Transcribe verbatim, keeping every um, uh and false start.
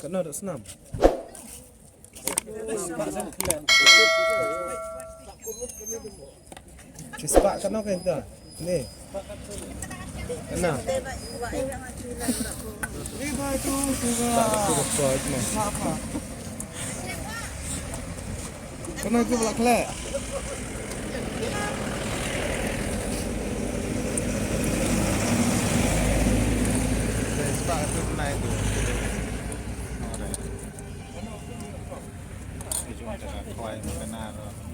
Katno da snam? Ki spah katno ka ita? Ni. Katno? Katno ki ba la khleh? Spah katno bnai tu? Ore. Ki jong ka khwai ka nar.